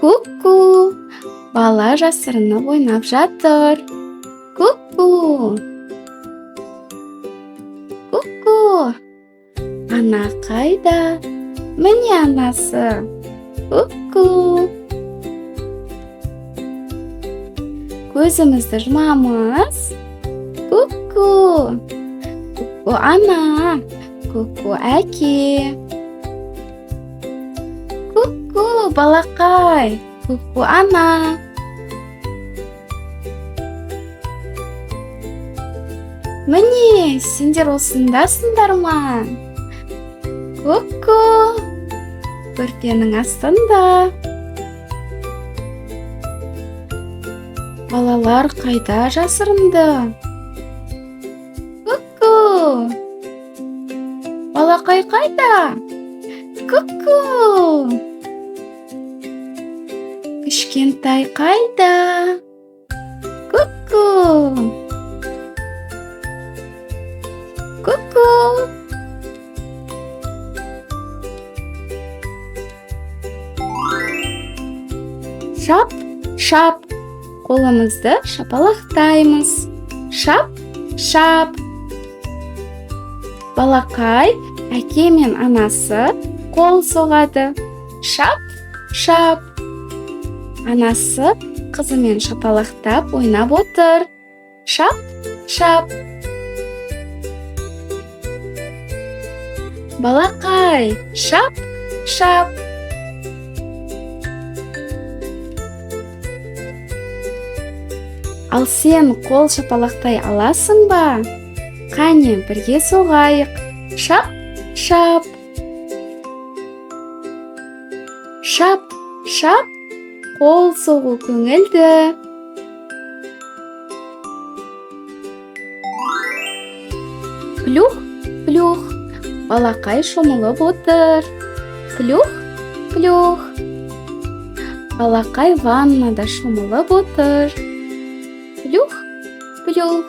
Ку-ку! Бала жасырынып ойнап жатыр. Ку-ку! Ку-ку! Ана қайда? Міне анасы. Ку-ку! Көзімізді жұмамыз. Ку-ку! Ку-ку ана, ку-ку әке. Ку-ку балақай, ку-ку ана. Міне, сендер осындасыңдар ма? Ку-ку! Көрпенің астында. Балалар қайда жасырынды? Ку-ку! Балақай қайда? Ку-ку! Кішкентай қайда? Ку-ку! Ку-ку! Шап, шап. Қолымызды шапалақтаймыз. Шап, шап. Балақай әке мен анасы қол соғады. Шап, шап. Анасы қызымен шапалақтап ойнап отыр. Шап, шап. Балақай, шап, шап. Ал сен қол шапалақтай аласың ба? Қане, бірге соғайық. Шап, шап. Шап, шап. Қол соғу көңілді. Плюх, плюх. Балақай шомылып отыр. Плюх, плюх. Балақай ваннада шомылып отыр. Плюх, плюх.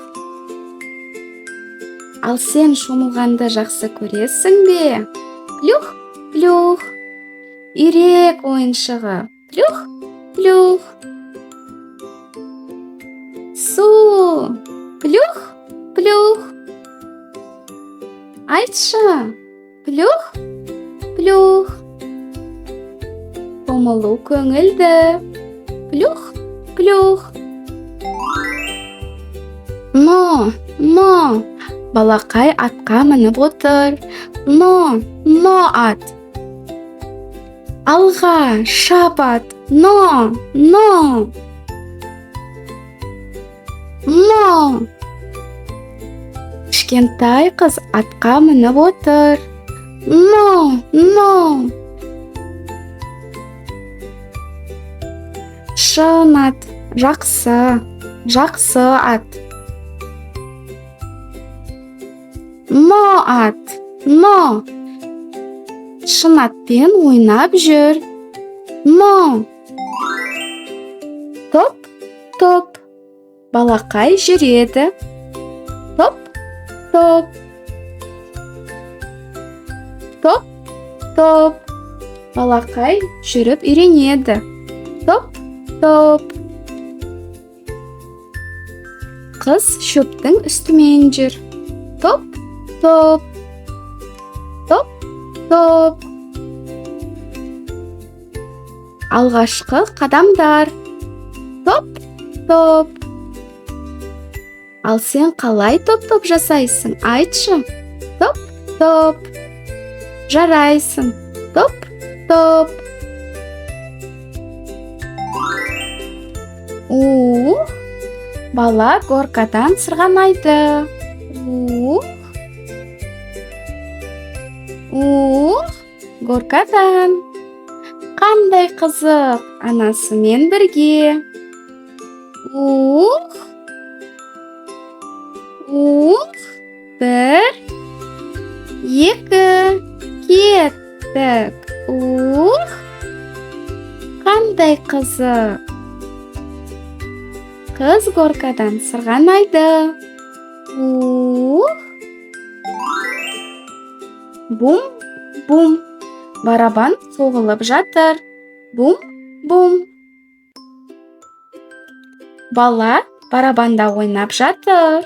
Ал сен шомылғанды жақсы көресің бе? Плюх, плюх. Үйрек ойыншығы. Плюх, плюх. Су. Плюх, плюх. Айтшы. Плюх, плюх. Шомылу көңілді. Плюх, плюх. Но, но. Балақай атқа мініп отыр. Но, но ат. Алға, шап ат. Но, но. Но. Кішкентай қыз атқа мініп отыр. Но, но. Шын ат, жақсы, жақсы ат. Но ат, но. Шын атпен ойнап жүр. Но. Топ, топ. Балақай жүреді. Топ, топ. Топ, топ. Балақай жүріп үйренеді. Топ, топ. Қыз шөптің үстімен жүр. Топ, топ. Топ, топ. Алғашқы қадамдар. Топ, топ. Ал сен қалай топ-топ жасайсың? Айтшы. Топ, топ. Жарайсың. Топ, топ. Ух, бала горкадан сырғанайды. Ух. Ух, горкадан. Қандай қызық, анасымен бірге. Ух. Ух, бір, екі, кеттік. Ух, қандай қызық. Қыз горкадан сырғанайды. Ух. Бум, бум. Барабан соғылып жатыр. Бум, бум. Бала барабанда ойнап жатыр.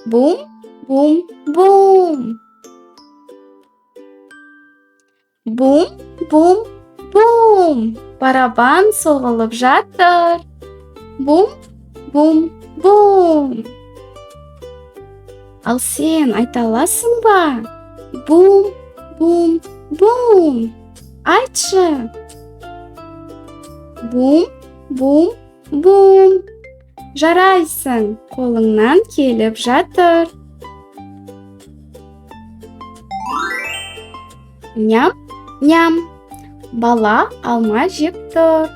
Бум, бум, бум. Бум, бум, бум. Барабан соғылып жатыр. Бум, бум, бум. Ал сен айта аласың ба? Бум, бум, бум. Айтшы. Бум, бум, бум. Жарайсың, қолыңнан келіп жатыр. Ням, ням. Бала алма жеп тұр.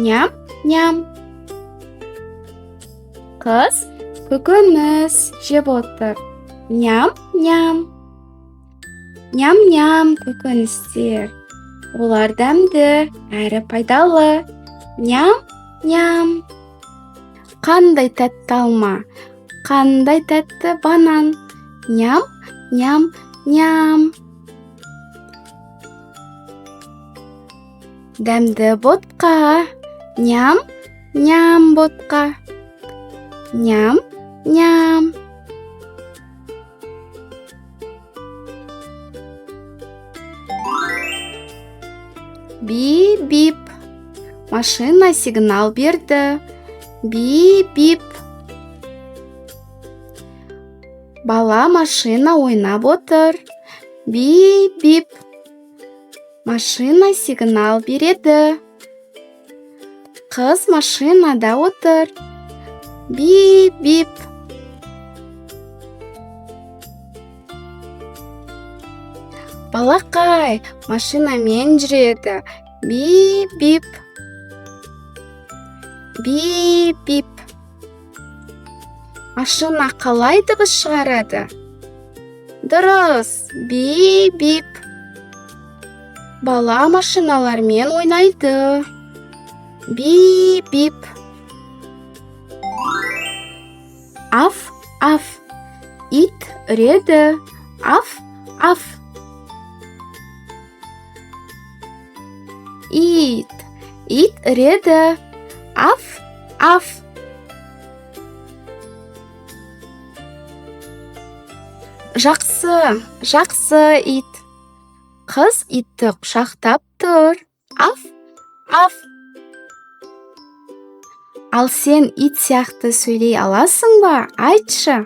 Ням, ням. Қыз көкөніс жеп отыр. Ням, ням. Ням, ням көкөністер. Олар дәмді әрі пайдалы. Ням, ням. Қандай тәтті алма, қандай тәтті банан. Ням, ням, ням. Дәмді ботқа. Ням, ням ботқа. Ням, ням. Би-бип. Машина сигнал берді. Би-бип. Бала машина ойнап отыр. Би-бип. Машина сигнал береді. Қыз машинада отыр. Би-бип. Балақай машинамен жүреді. Би-бип. Би-бип. Машина қалай дыбыс шығарады? Дұрыс, би-бип. Бала машиналармен ойнайды. Би-бип. Аф, аф. Ит үреді. Аф, аф. Ит, ит үреді. Аф, аф. Жақсы, жақсы ит. Қыз итті құшақтап тұр. Аф, аф. Ал сен ит сияқты сөйлей аласың ба? Айтшы.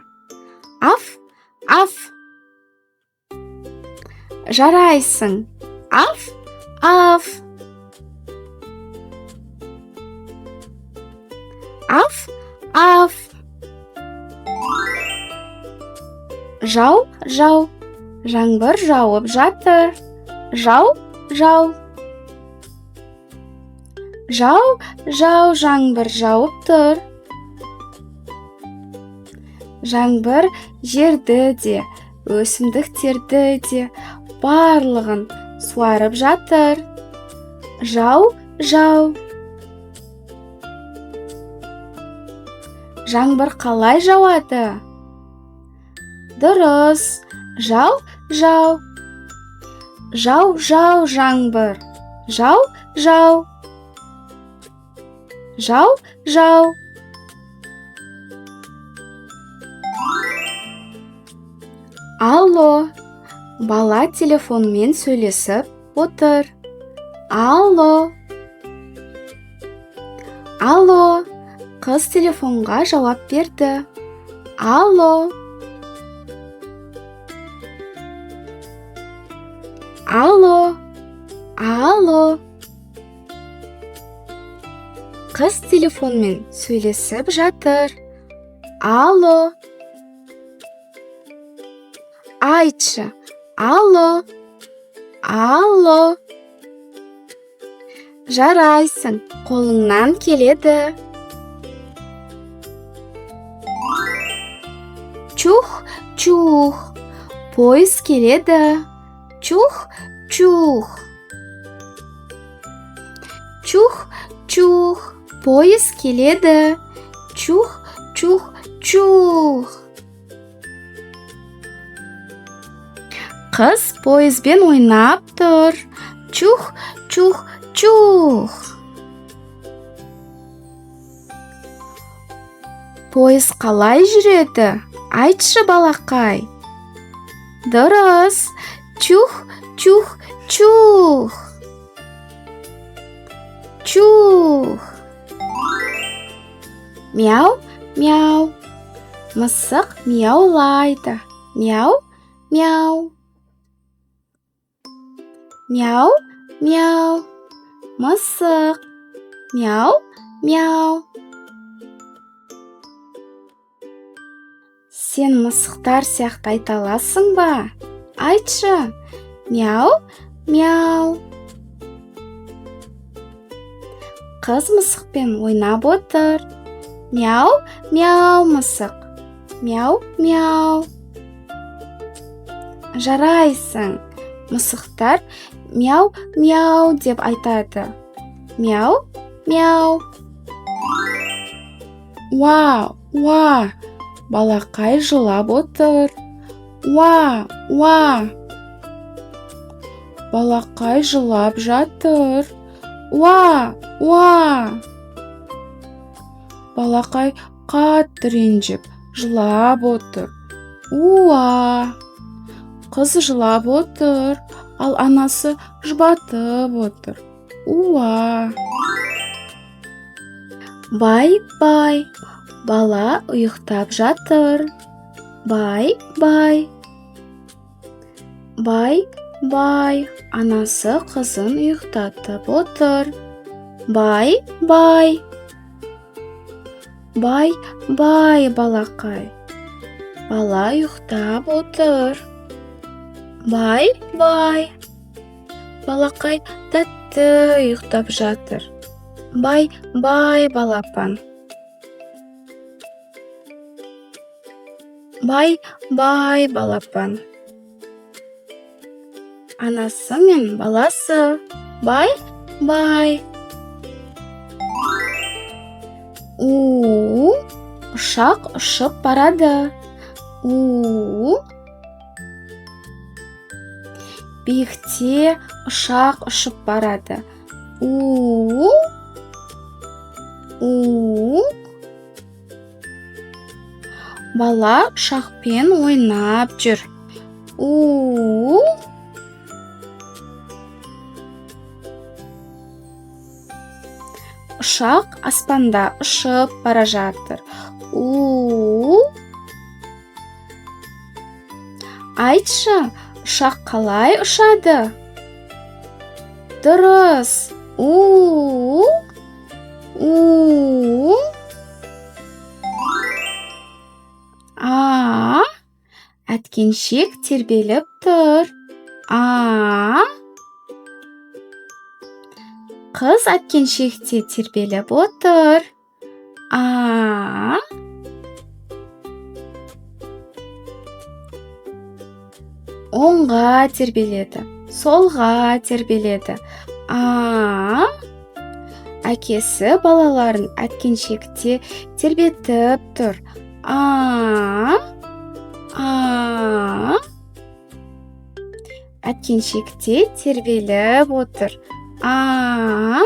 Аф, аф. Жарайсың. Аф, аф. Аф, аф. Жау, жау. Жаңбыр жауып жатыр. Жау, жау. Жау, жау, жаңбыр жауып тұр. Жаңбыр жерді де, өсімдіктерді де, барлығын суарып жатыр. Жау, жау. Жаңбыр қалай жауады? Дұрыс. Жау, жау. Жау, жау, жаңбыр. Жау, жау. Жау, жау. Алло. Бала телефонмен сөйлесіп отыр. Алло. Алло. Қыз телефонға жауап берді. Алло. Алло. Алло. Қыз телефонмен сөйлесіп жатыр. Алло. Айтшы. Алло. Алло. Жарайсың, қолыңнан келеді. Чух, чух. Пойыз келеді. Чух, чух. Чух, чух. Пойыз келеді. Чух, чух, чух. Қыз пойызбен ойнап тұр. Чух, чух, чух. Пойыз қалай жүреді? Айтшы, балақай. Дұрыс. Чух, чух, чух. Чух. Мяу, мяу. Мысық мияулайды. Мяу, мяу. Мяу, мяу. Мысық. Мяу, мяу. Сен мысықтар сияқты айта аласың ба? Айтшы. Мяу, мяу. Қыз мысықпен ойнап отыр. Мяу, мяу, мысық. Мяу, мяу. Жарайсың. Мысықтар мяу, мяу деп айтады. Мяу, мяу. Уа, уа! Балақай жылап отыр. Уа, уа! Балақай жылап жатыр. Уа, уа! Балақай қатты ренжіп, жылап отыр. Уа! Қыз жылап отыр, ал анасы жұбатып отыр. Уа! Бай-бай. Бала ұйықтап жатыр. Бай-бай. Бай-бай. Анасы қызын ұйықтатып отыр. Бай-бай. Бай-бай, балақай. Бала ұйықтап отыр. Бай-бай. Балақай тәтті ұйықтап жатыр. Бай-бай, балапан. Бай-бай, балапан. Анасы мен баласы. Бай-бай. У, ұшақ ұшып барады. У, биікте ұшақ ұшып барады. У, у, бала ұшақпен ойнап жүр. У, ұшақ аспанда ұшып бара жатыр. У, айтшы, ұшақ қалай ұшады? Дұрыс. У, у, а, әткеншек тербеліп тұр. А, қыз әткеншекте тербеліп отыр. А, оңға тербеледі, солға тербеледі. А, әкесі балаларын әткеншекте тербетіп тұр. А, а, әткеншекте тербеліп отыр. А,